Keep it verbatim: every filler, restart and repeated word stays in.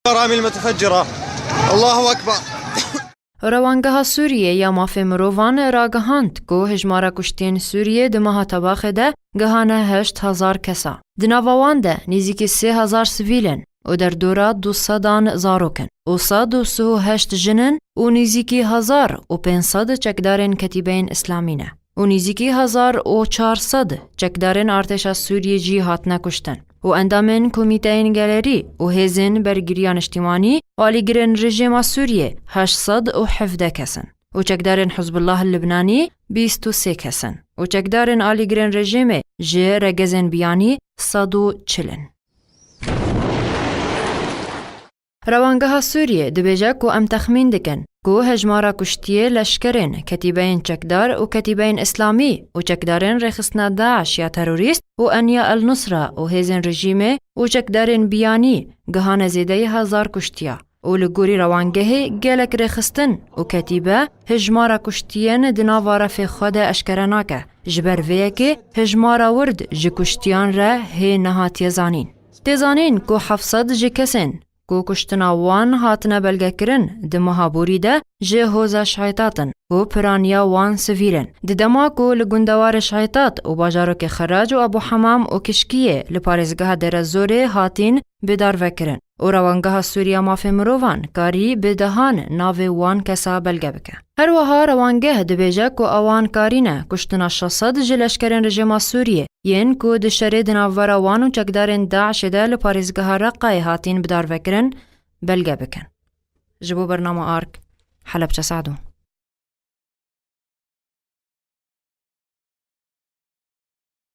الأرامل المتفجرة. الله أكبر. Rewangeha Sûriyê ya mafê mirovan ragihand ku hejmara kuştiyên Sûriyê di meha Tebaxê de gihane heşt hezar kesa. Di nava wan de nêzîkî sê hezar sivîl in û derdora du sedan zarok in û sed û sih û heşt jin in û nêzîkî hezar û pênc sed çekdarên Ketîbeyên Îslamî ne û nêzîkî hezar û çar sed çekdarên artêşa Sûriyê jî hatine kuştin û endamên komîteyên gelerî û hêzên bergiriya niştîmanî û alîgirên rejîma Sûriyê heşt sed û hevdeh kes in û çekdarên Hizbullah Libnanî bîst û sê kes in û çekdarên alîgirên rejîmê ji regezên biyanî sed û çil in. Rewangeha Sûriyê dibêje ku em texmîn dikin ku hejmara kuştiyê leşkerên Ketîbeyên Çekdar û Ketîbeyên Îslamî û çekdarên rêxistina DAIŞ ya terorîst û Enya El Nusra û hêzên rejîmê û çekdarên biyanî gihane zêdeyî hezar kuştiya û li gorî rewangehê gelek rêxistin û ketîbe hejmara kuştiyên di nava refê xwe de eşkere nake. Ji ber vê yekê hejmara wird ji kuştiyan re hê nehatiye zanîn. Tê zanîn ku heft sed ji kesên ku kuştina wan hatine belgekirin di meha borî de ji hoza Şaytat in û piraniya wan sivîl in. Di dema ku li gundewarê Şaytat û bajarokê Xerac û Ebû Hemam û Kişkiyê li parêzgeha Dêrezorê hatîn bidarvekirin û Rewangeha Sûriya Mafê Mirovan karî bi dehan navê wan kesa belge bike. Her wiha rewangeh dibêje ku ewan karîne kuştina şeş sed ji leşkerên rejîma Sûriyê yên ku di şerê di navbera wan û çekdarên DAIŞê de li parêzgeha Reqayê hatîn bidarvekirin, belge bikin. Ji bo bernama Ark, Helebçe Sado.